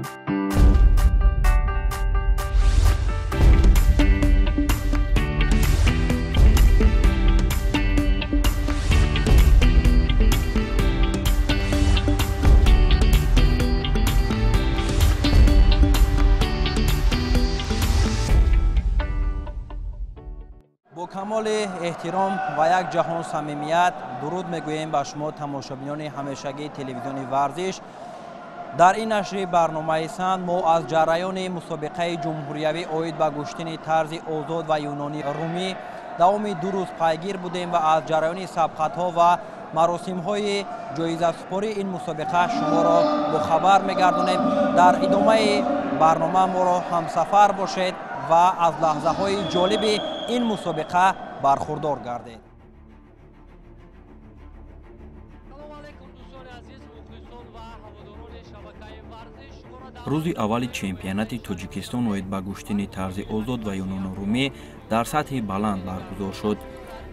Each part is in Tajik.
Бо камоли эҳтиром ва як ҷаҳон самимият дуруд мегӯем ба шумо тамошобинони ҳамешагии телевизиони варзиш. Дар ин нашри барномаи санд мо аз ҷараёни мусобиқаи ҷумҳуриявӣ оид ба гӯштини тарзи озод ва юнони румӣ давоми 2 рӯз пайгир будем ва аз ҷараёни сабқатҳо ва маросимҳои ҷоизасупории ин мусобиқа шуморо бохабар мегардонем. Дар идомаи барнома моро ҳамсафар бошед ва аз лаҳзаҳои ҷолиби ин мусобиқа бархурдор гардед. Рӯзи аввали чемпионати Тоҷикистон оид ба гӯштини тарзи озод ва юнону румӣ дар сатҳи баланд баргузор шуд.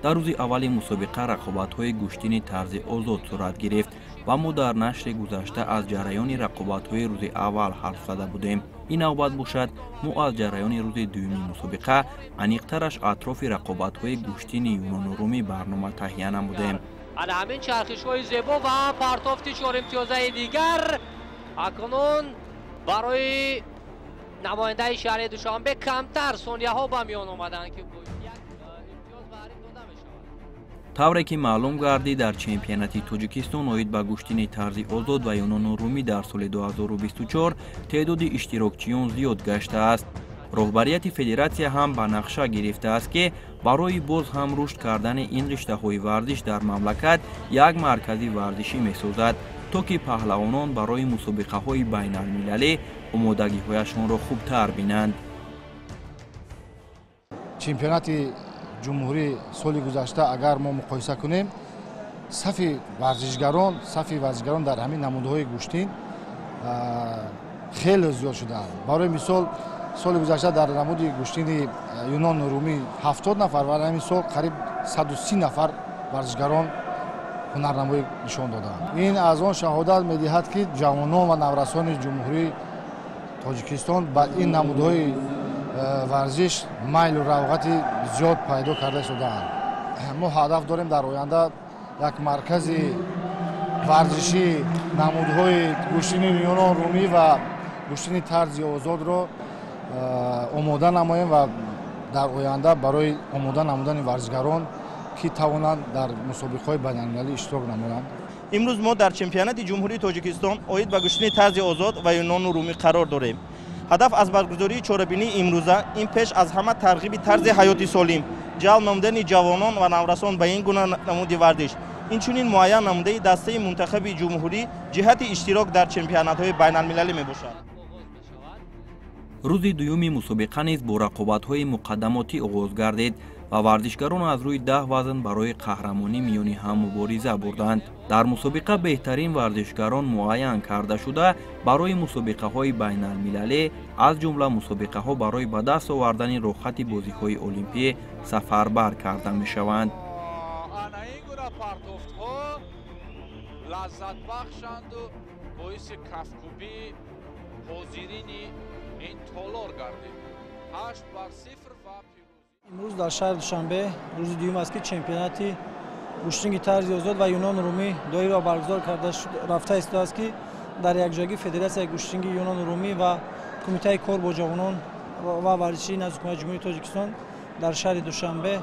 Дар рӯзи аввали мусобиқа рақобатҳои гӯштини тарзи озод сурат гирифт ва мо дар нашри гузашта аз ҷараёни рақобатҳои рӯзи аввал ҳарф зада будем. Ин навбат бошад, мо аз ҷараёни рӯзи дуюми мусобиқа, аниқтараш атрофи рақобатҳои гӯштини юнону румӣ барнома таҳия намудем. Ана ҳамин чархишҳои зебо ва партофти чоримтиёзаи дигар акнун барои намояндаи шаҳри Душанбе камтар сонияҳо ба миён омаданд, ки тавре ки маълум гардид, дар чемпионати Тоҷикистон оид ба гӯштини тарзи озод ва юнону румӣ дар соли 2024 теъдоди иштирокчиён зиёд гаштааст. Роҳбарияти федератсия ҳам ба нақша гирифтааст, ки барои боз ҳам рушд кардани ин риштаҳои варзиш дар мамлакат як маркази варзишӣ месозад, то ки паҳлавонон барои мусобиқаҳои байналмилалӣ омодагиҳояшонро хубтар бинанд. Чемпионати ҷумҳурӣ соли гузашта агар мо муқоиса кунем, сафи варзишгарон дар ҳамин намудҳои гӯштин хеле зиёд шудаанд. Барои мисол, соли гузашта дар намуди гӯштини юнону румӣ 70 нафар ва ҳамин сол қариб 130 нафар варзишгарон ҳунарнамоӣ нишон доданд. Ин аз он шаҳодат медиҳад, ки ҷавонон ва наврасони ҷумҳурии Тоҷикистон ба ин намудҳои варзиш майлу равғати зиёд пайдо карда истодаанд. Мо ҳадаф дорем дар оянда як маркази варзишӣ намудҳои гӯштини юнон румӣ ва гӯштини тарзи озодро омода намоем ва дар оянда барои омода намудани варзишгарон, ки тавонанд дар мусобиқаҳои байналмилалӣ иштирок намоянд. Имрӯз мо дар чемпионати ҷумҳурии Тоҷикистон оид ба гӯштини тарзи озод ва юнону румӣ қарор дорем. Ҳадаф аз баргузории чорабинии имрӯза ин пеш аз ҳама тарғиби тарзи ҳаёти солим, ҷалб намудани ҷавонон ва наврасон ба ин гуна намуди варзиш, инчунин муайян намудаи дастаи мунтахаби ҷумҳурӣ ҷиҳати иштирок дар чемпионатҳои байналмилалӣ мебошад. Рӯзи дуюми мусобиқа низ бо рақобатҳои муқаддамотӣ оғоз гардид ва варзишгарон аз рӯи 10 вазн барои қаҳрамонӣ миёни ҳам мубориза бурданд. Дар мусобиқа беҳтарин варзишгарон муайян карда шуда, барои мусобиқаҳои байналмилалӣ, аз ҷумла мусобиқаҳо барои ба даст овардани роҳхати бозиҳои олимпӣ сафарбар карда мешаванд. Ана ин гуна партофтҳо лаззатбахшанду боиси кафкӯбии ҳозирини ин толор гардид. 8-0 ва имрӯз дар шаҳри Душанбе рӯзи дуюм аст, ки чемпионати гӯштинги тарзи озод ва юнону румӣ доир ва баргузор карда рафта истодааст, ки дар якҷоягӣ федератсияи гӯштинги юнону румӣ ва кумитаи кор бо ҷавонон ва варзишии назди ҳукумати ҷумҳурии Тоҷикистон дар шаҳри Душанбе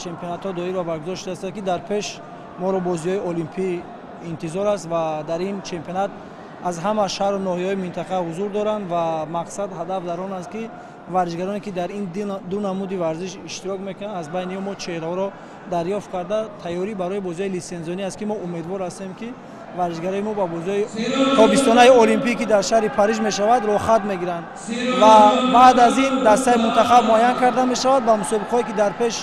чемпионатҳо доир ва баргузор шудааст, ки дар пеш моро бозиҳои олимпӣ интизор аст ва дар ин чемпионат аз ҳама шаҳру ноҳияҳои минтақа ҳузур доранд ва мақсад ҳадаф дар он аст, ки варзишгароне, ки дар ин ду намуди варзиш иштирок мекунанд, аз байни мо чеҳраҳоро дарёфт карда тайёрӣ барои бозиҳои литсензионӣ аст, ки мо умедвор ҳастем, ки варзишгарои мо ба бозиҳои тобистонаи олимпӣ, ки дар шаҳри Париж мешавад, роҳхат мегиранд ва баъд аз ин дастаи мунтахаб муайян карда мешавад ба мусобиқаҳое, ки дар пеш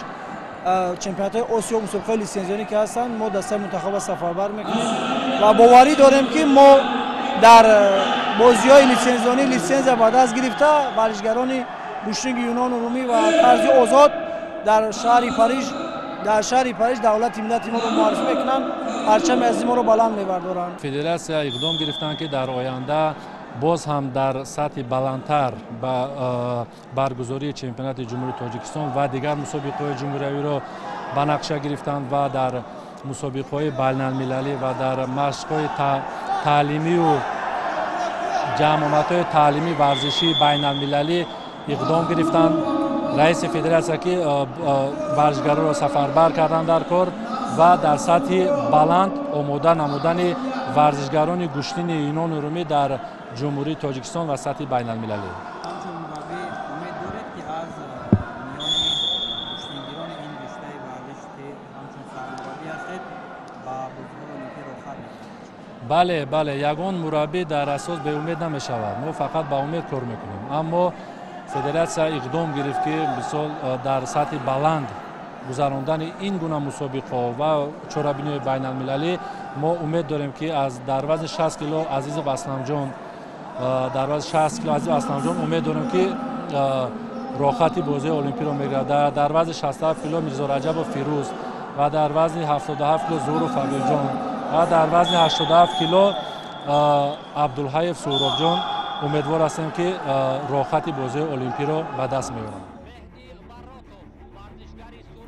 чемпионатҳои Осиё, мусобиқаҳои литсензионӣ ки ҳастанд, мо дастаи мунтахабро сафарбар мекунем ва боварӣ дорем, ки мо дар бозиҳои литсензионӣ литсензия ба даст гирифта варзишгарони гӯштинги юнону румӣ ва тарзи озод дар шаҳри Париж давлати миллати моро муаррифӣ мекунанд, парчами азизи моро баланд мебардоранд. Федератсия иқдом гирифтанд, ки дар оянда Боз ҳам дар сатҳи баландтар ба баргузории чемпионати Ҷумҳурии Тоҷикистон ва дигар мусобиқаҳои ҷумҳуриявиро ба нақша гирифтанд ва дар мусобиқаҳои байналмилалӣ ва дар машқҳои таълимию ҷамъомадҳои таълимӣ варзишии байналмилалӣ иқдом гирифтанд. Раиси федератсия ки варзишгаронро сафарбар карданд дар кор ва дар сатҳи баланд омода намудани варзишгарони гӯштини юнону румӣ дар Ҷумҳурии Тоҷикистон ва сатҳи байналмилалӣ. Ҳамчун мураббӣ умед доред, ки аз миёни гӯштингирони ин риштаи варзиш, ки ҳамчун сармураббӣ ҳастед, ба бозиҳои олимпӣ роҳхат мекунед? Бале, бале, ягон мураббӣ дар асос беумед намешавад. Мо фақат ба умед кор мекунем, аммо федератсия иқдом гирифт, ки мисол дар сатҳи баланд гузарондани ин гуна мусобиқаҳо ва чорабиниҳои байналмилалӣ мо умед дорем, ки аз дар вазни 60 кило Азизов Асламҷон, дар вазни 60 кило Азизов Асламҷон умед дорем, ки роҳхати бозиҳои олимпиро мегирад. Дар вазни 67 кило Мирзо Раҷабов Фирӯз ва дар вазни 77 кило Зуҳуров Фабилҷон ва дар вазни 87 кило Абдулҳаев Суҳробҷон умедвор ҳастем, ки роҳхати бозиҳои олимпиро ба даст меоранд.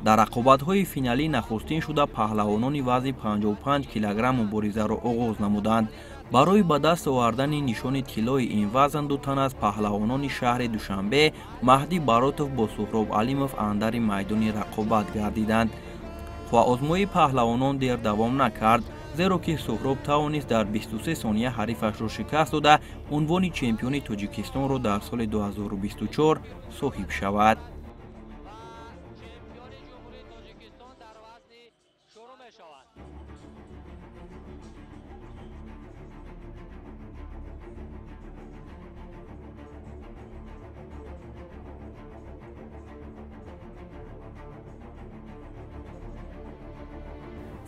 Дар рақобатҳои финалӣ нахустин шуда паҳлавонони вазни 55 килограмм муборизаро оғоз намуданд. Барои ба даст овардани нишони тиллои ин вазн ду тан аз паҳлавонони шаҳри Душанбе Маҳдӣ Баротов бо Суҳроб Алимов андари майдони рақобат гардиданд. Қувваозмоии паҳлавонон дер давом накард, зеро ки Суҳроб тавонист дар 23 сония ҳарифашро шикаст дода, унвони чемпиони Тоҷикистонро дар соли 2024 соҳиб шавад.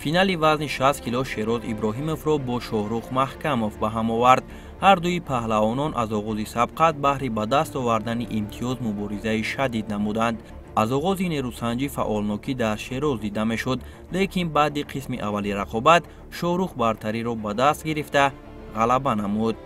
Финали вазни 60 кило Шероз Иброҳимовро бо Шоҳрух Маҳкамов ба ҳам овард. Ҳар дуи паҳлавонон аз оғози сабқат баҳри ба даст овардани имтиёз муборизаи шадид намуданд. Аз оғози нерӯсанҷӣ фаъолнокӣ дар Шероз дида мешуд, лекин баъди қисми аввали рақобат Шоҳрух бартариро ба даст гирифта ғалаба намуд.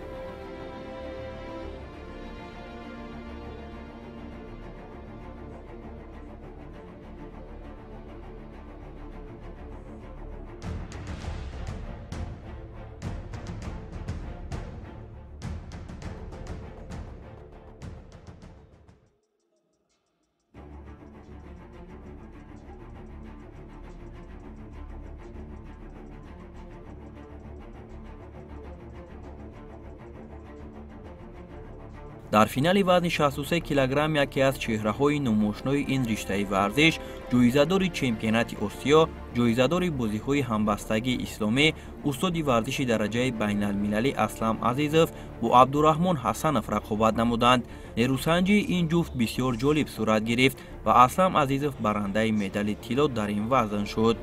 Дар финали вазни 63 килограмм яке аз чеҳраҳои номошнои ин риштаи варзиш, ҷоизадори чемпионати Осиё, ҷоизадори бозиҳои ҳамбастагии исломӣ, устоди варзиши дараҷаи байналмилалӣ Аслам Азизов бо Абдураҳмон Ҳасанов рақобат намуданд. Нерӯсанҷии ин ҷуфт бисёр ҷолиб сурат гирифт ва Аслам Азизов барандаи медали тилло дар ин вазн шуд.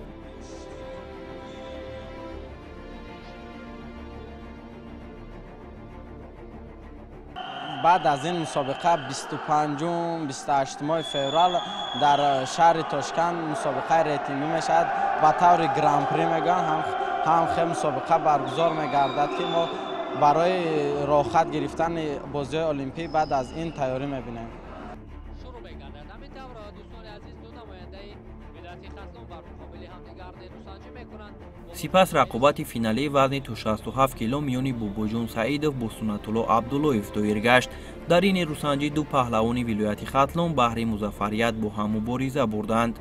Баъд аз ин мусобиқа 25-28 феврал дар шаҳри Тошканд мусобиқаи рейтингӣ мешавад. Ба таври гран-при мегӯянд, ҳам хел мусобиқа баргузор мегардад, ки мо барои роҳхат гирифтани бозиҳои олимпӣ баъд аз ин тайёрӣ мебинем. Сипас рақобати финалии вазни то 67 кило миёни Бобоҷон Саидов бо Суннатулло Абдуллоев доир гашт. Дар ин нерӯсанҷӣ ду паҳлавони вилояти Хатлон баҳри музаффарият бо ҳам мубориза бурданд.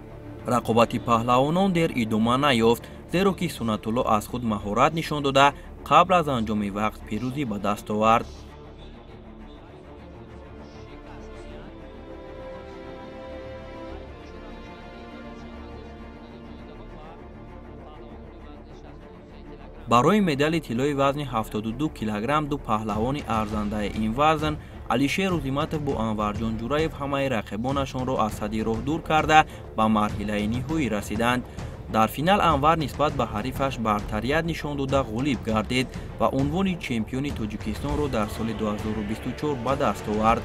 Рақобати паҳлавонон дер идома наёфт, зеро ки Суннатулло аз худ маҳорат нишон дода, қабл аз анҷоми вақт пирӯзӣ ба даст овард. Барои медали тиллои вазни 72 килограмм ду паҳлавони арзандаи ин вазн Алишер Рӯзиматов бо Анварҷон Ҷураев ҳамаи рақибонашонро аз садди роҳ дур карда ба марҳилаи ниҳоӣ расиданд. Дар финал Анвар нисбат ба ҳарифаш бартарият нишон дода ғолиб гардид ва унвони чемпиони Тоҷикистонро дар соли 2024 ба даст овард.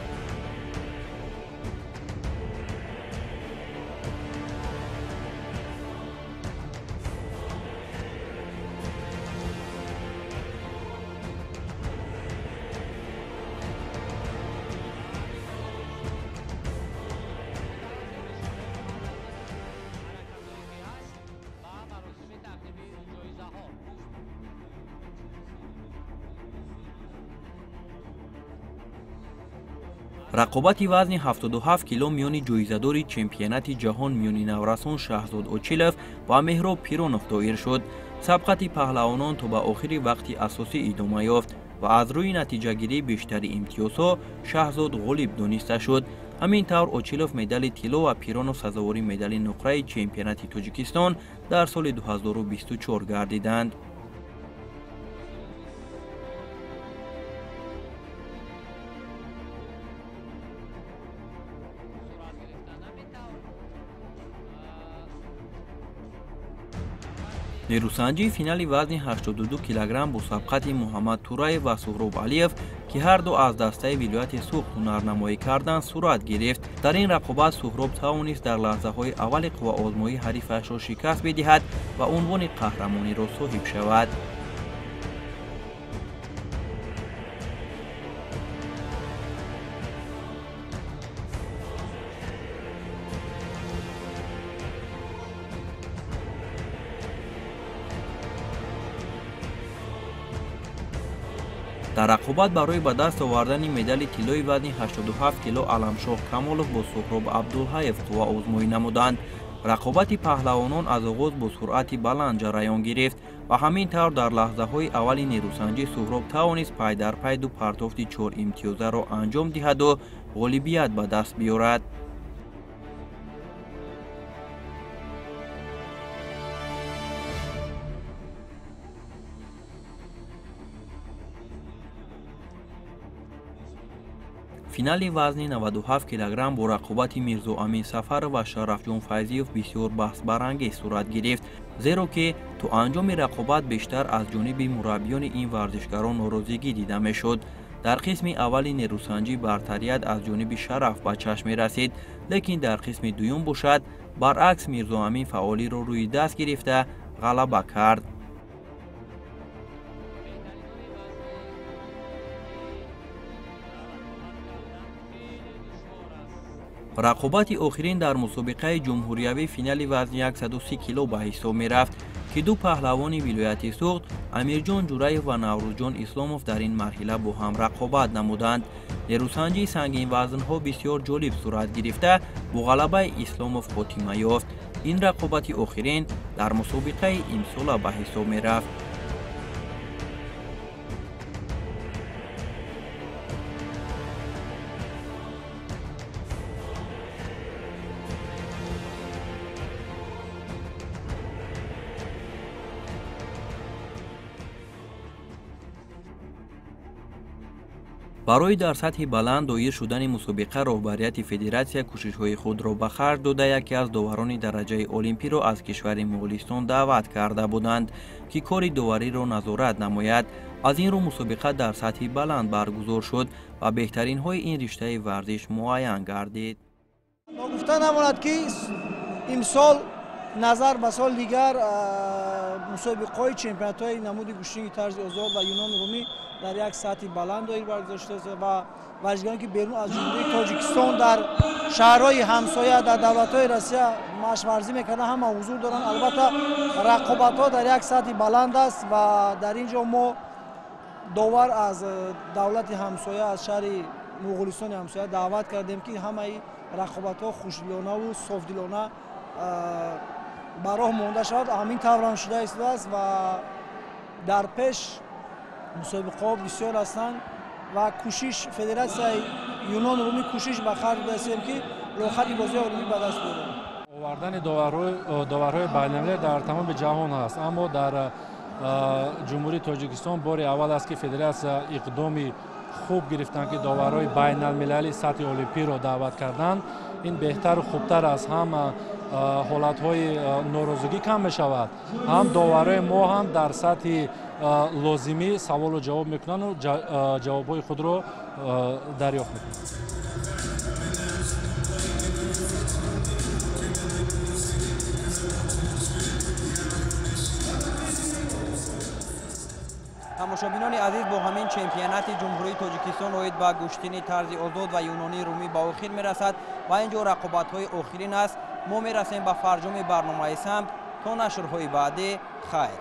Рақобати вазни 77 кило миёни ҷоизадори чемпионати ҷаҳон миёни наврасон Шаҳзод Очилов ва Меҳроб Пиронов доир шуд. Сабқати паҳлавонон то ба охири вақти асосӣ идома ёфт ва аз рӯи натиҷагирии бештари имтиёзҳо Шаҳзод ғолиб дониста шуд. Ҳамин тавр Очилов медали тилло ва Пиронов сазовори медали нуқраи чемпионати Тоҷикистон дар соли 2024 гардиданд. Нерӯсанҷии финали вазни 82 килограмм бо сабқати Муҳаммад Тураев ва Суҳроб Алиев, ки ҳарду аз дастаи вилояти Суғд ҳунарнамоӣ карданд, сурат гирифт. Дар ин рақобат Суҳроб тавонист дар лаҳзаҳои аввали қувваозмоӣ ҳарифашро шикаст бидиҳад ва унвони қаҳрамониро соҳиб шавад. Дар рақобат барои ба даст овардани медали тиллои вазни 87 кило Аламшоҳ Камолов бо Суҳроб Абдулҳаев қувваозмоӣ намуданд. Рақобати паҳлавонон аз оғоз бо суръати баланд ҷараён гирифт ва ҳамин тавр дар лаҳзаҳои аввали нерӯсанҷӣ Суҳроб тавонист пай дар пай ду партофти 4 имтиёзаро анҷом диҳаду ғолибият ба даст биёрад. Финали вазни 97 килограмм бо рақобати Мирзоамин Сафаров ва Шарафҷон Файзиев бисёр баҳсбарангез сурат гирифт, зеро ки то анҷоми рақобат бештар аз ҷониби мураббиёни ин варзишгарон норозигӣ дида мешуд. Дар қисми аввали нерӯсанҷӣ бартарият аз ҷониби Шараф ба чашм мерасид, лекин дар қисми дуюм бошад, баръакс Мирзоамин фаъолиро рӯи даст гирифта ғалаба кард. Рақобати охирин дар мусобиқаи ҷумҳуриявӣ финали вазни 130 кило ба ҳисоб мерафт, ки ду паҳлавони вилояти Суғд Амирҷон Ҷураев ва Наврӯзҷон Исломов дар ин марҳила бо ҳам рақобат намуданд. Нерӯсанҷии сангинвазнҳо бисёр ҷолиб сурат гирифта, бо ғалабаи Исломов хотима ёфт. Ин рақобати охирин дар мусобиқаи имсола ба ҳисоб мерафт. Барои дар сатҳи баланд доир шудани мусобиқа роҳбарияти федератсия кӯшишҳои худро ба харҷ дода, яке аз доварони дараҷаи олимпиро аз кишвари Моғулистон даъват карда буданд, ки кори довариро назорат намояд. Аз ин рӯ мусобиқа дар сатҳи баланд баргузор шуд ва беҳтаринҳои ин риштаи варзиш муайян гардид. Ногуфта намонад, ки имсол назар ба соли дигар мусобиқаҳои чемпионатҳои намуди гӯштинги тарзи озод ва юнону румӣ дар як сатҳи баланд доир баргузор шудааст ва варзишгароне ки берун аз ҷумҳурии Тоҷикистон дар шаҳрҳои ҳамсоя, дар давлатҳои Россия машқварзӣ мекарданд, ҳама ҳузур доранд. Албатта рақобатҳо дар як сатҳи баланд аст ва дар ин ҷо мо довар аз давлати ҳамсоя, аз шаҳри Моғулистони ҳамсоя даъват кардем, ки ҳамаи рақобатҳо хушдилонаву софдилона ба роҳ монда шавад. Ҳамин таврам шуда истодааст ва дар пеш мусобиқаҳо бисёр ҳастанд ва кӯшиш федератсияи юнону румӣ кӯшиш ба харҷ додастем, ки роҳхати бозиҳои олимпӣ ба даст биёрем. Овардани доварҳои байналмилалӣ дар тамоми ҷаҳон ҳаст, аммо дар ҷумҳурии Тоҷикистон бори аввал аст, ки федератсия иқдоми хуб гирифтанд, ки доварҳои байналмилалӣ сатҳи олимпиро даъват карданд. Ин беҳтару хубтар аст, ҳам ҳолатҳои норозигӣ кам мешавад, ҳам доварҳои мо ҳам дар сатҳи лозимӣ саволу ҷавоб мекунанду ҷавобҳои худро дарёфт мекунанд. Тамошобинони азиз, бо ҳамин чемпионати ҷумҳурии Тоҷикистон оид ба гӯштини тарзи озод ва юнонии румӣ ба охир мерасад ва ин ҷо рақобатҳои охирин аст. Мо мерасем ба фарҷоми барномаи самт. То нашрҳои баъдӣ, хайр.